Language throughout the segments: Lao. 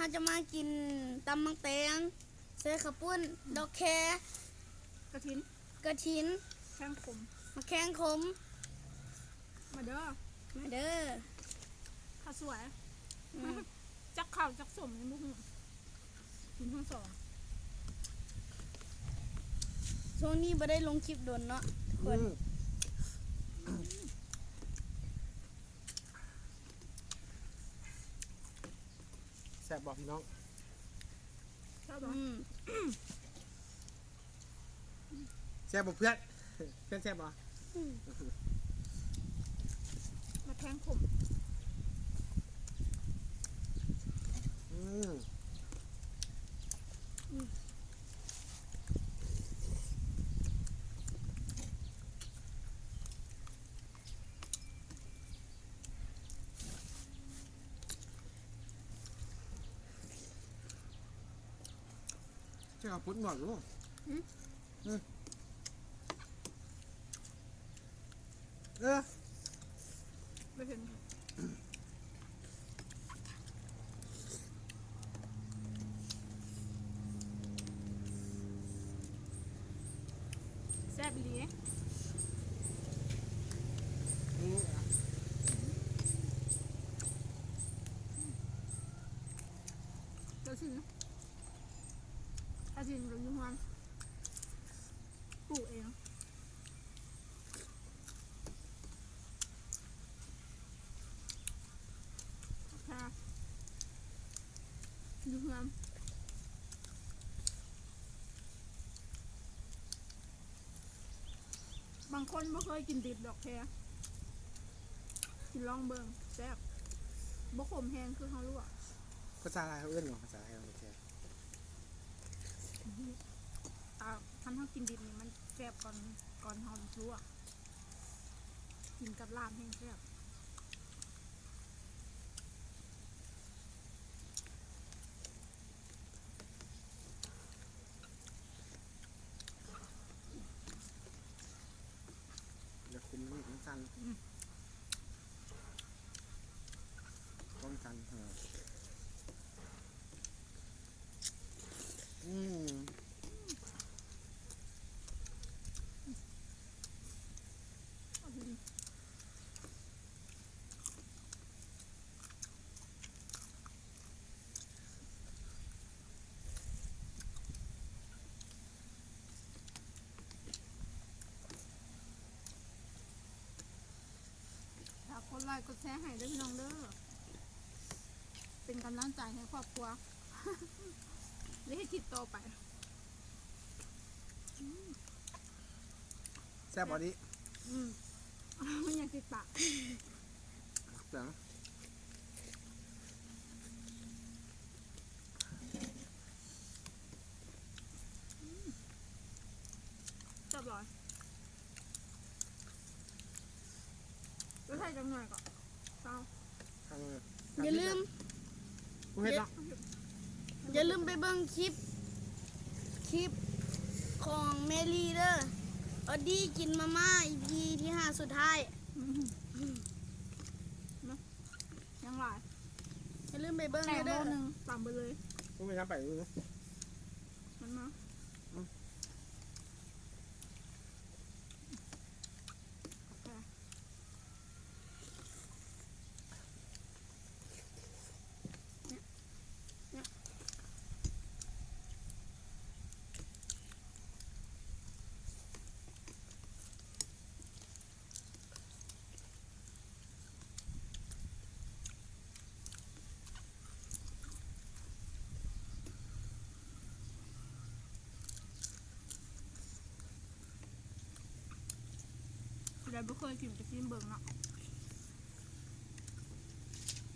ເຮົາຈະມາກິນຕຳໝາກແຕງ ໃສ່ເຂົ້າປຸ້ນ ດອກແຄ ກະຖິນ ກະຖິນ ແຄງຂົມ ໝາກແຄງຂົມ ມາເດີ ມາເດີ ເຂົ້າສວຍ ອືມ ຈັກເຂົ້າຈັກສົ້ມຍັງບໍ່ຮູ້ ກິນທັງສອງ ຊ່ວງນີ້ບໍ່ໄດ້ລົງຄລິບດົນເນາະທຸກຄົນ ອືມ ແຊບບໍ່ພີ່ນ້ອງ? ແຊບບໍ່? ອືມ ແຊບບໍ່ເພື່ອນ? ເພື່ອນແຊບບໍ່? ອືມ ໝາກແຄງຂົມ ອືມ ອືມ ແຕ່ວ່າປົດໜວດຢູ່ ຫືມ ອືມ ເອີ ບໍ່ເຫັນ ແຊບອີ່ຫຼີ ອືມ ກະຊິນ ກະຊິນກະຢູ່ເຮືອນ ປູກເອງ ແຄ ຢູ່ເຮືອນ ບາງຄົນບໍ່ເຄີຍກິນດິບດອກແຄ ກິນລອງເບິ່ງ ແຊບ ບໍ່ຂົມແຮງຄືເຮົາລວກ ພາສາລາວເອີ້ນຫຍັງ? ພາສາໄທເຮົາແຄ ອ່າ ຄັນເຮົາກິນດິບນີ້ມັນແຊບກ່ອນ ກ່ອນເຮົາລວກ ກິນກັບລາບແຮງແຊບ. ຢ່າຄຸມ ມັນສັ່ນ ອືມ ກ້ອງສັ່ນ ເອີ ອືມ ອືມ. ຝາກກົດໄລກົດແຊໃຫ້ເດີພີ່ນ້ອງເດີ ເປັນກຳລັງໃຈໃຫ້ຄອບຄົວ ໄດ້ເຮັດຄລິບຕໍ່ໄປ. ແຊບບໍ່ດິ? ອືມ ມັນຢາກຕິດປາກ ເປັນຫຍັງ? ອືມ ແຊບຫຼາຍ. ແລ້ວໃສ່ຈັກໜ່ວຍກໍເອົາ. ຢ່າລືມ ບໍ່ເຜັດເນາະ ຢ່າລືມໄປເບິ່ງຄລິບ ຄລິບຂອງແມຣີເດີ ອອດດີ້ກິນມາມ່າ ອີພີທີຫ້າ ສຸດທ້າຍ. ອືມ ເນາະ ຍັງຫຼາຍ ຢ່າລືມໄປເບິ່ງເດີ ແຕງໂມໜຶ່ງ ຕຳໄປເລີຍ ບໍ່ມີນ້ຳໄປເລີຍ ມັນມາ ອືມ. ຜູ້ໃດບໍ່ເຄີຍກິນກໍຊີມເບິ່ງເນາະ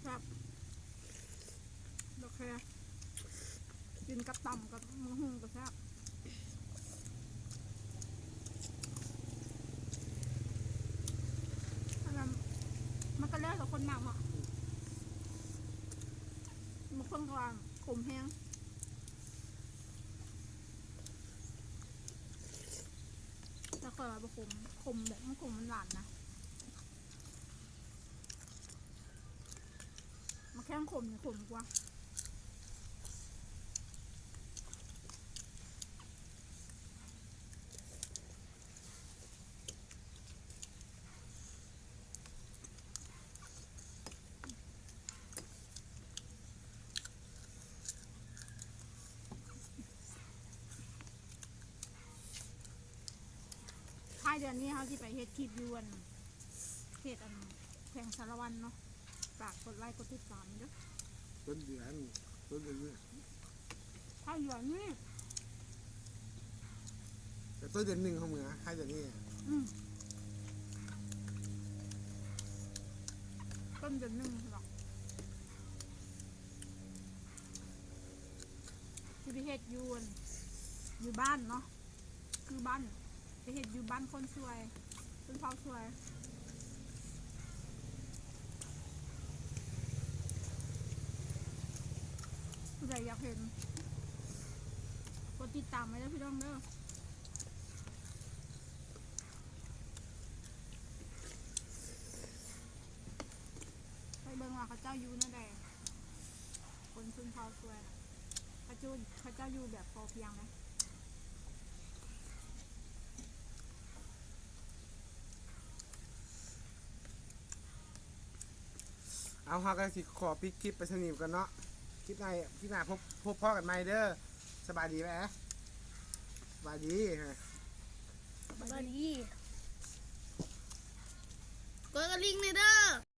ແຊບ ດອກແຄ ກິນກັບຕຳກັບໝາກຫຸ່ງກໍແຊບ. ອັນນັ້ນ ມັນກໍແລ້ວແຕ່ຄົນມັກເນາະ ບາງຄົນກໍວ່າຂົມແຮງ ແຕ່ຂ້ອຍວ່າບໍ່ຂົມ ຂົມແບບມັນຂົມຫວານໆ ນະ. ໝາກແຄງຂົມນີ້ຂົມກວ່າ ເດືອນນີ້ເຮົາຊິໄປເຮັດຄລິບຢູ່ອັນ ເຂດອັນ ແຂວງສາລະວັນເນາະ. ຝາກກົດໄລກົດຕິດຕາມເດີ. ຕົ້ນເດືອນ ຕົ້ນເດືອນນີ້ ທ້າຍເດືອນນີ້ ແຕ່ຕົ້ນເດືອນໜຶ່ງເຮົາເມືອ ທ້າຍເດືອນນີ້. ອືມ ຕົ້ນເດືອນໜຶ່ງເນາະ ຊິໄປເຮັດຢູ່ອັນ ຢູ່ບ້ານເນາະ. ຄືບ້ານ ໄປເຮັດຢູ່ບ້ານຄົນຊ່ວຍ ຊົນເຜົ່າຊ່ວຍ. ຜູ້ໃດຢາກເຫັນ ກົດຕິດຕາມໄວ້ເດີພີ່ນ້ອງເດີ. ໄປເບິ່ງວ່າເຂົາເຈົ້າຢູ່ແນວໃດ ຄົນຊົນເຜົ່າຊ່ວຍນະ ເຂົາເຈົ້າ ເຂົາເຈົ້າຢູ່ແບບພໍພຽງເດ້. ເອົາ ເຮົາກໍຊິຂໍປິດຄລິບໄປສ່ຳນີ້ກ່ອນເນາະ. ຄລິບໜ້າ ຄລິບໜ້າພົບ ພົບພໍ້ກັນໃໝ່ເດີ. ສະບາຍດີແບ? ສະບາຍດີ. ສະບາຍດີ. ກົດກະດິ່ງແດ່ເດີ.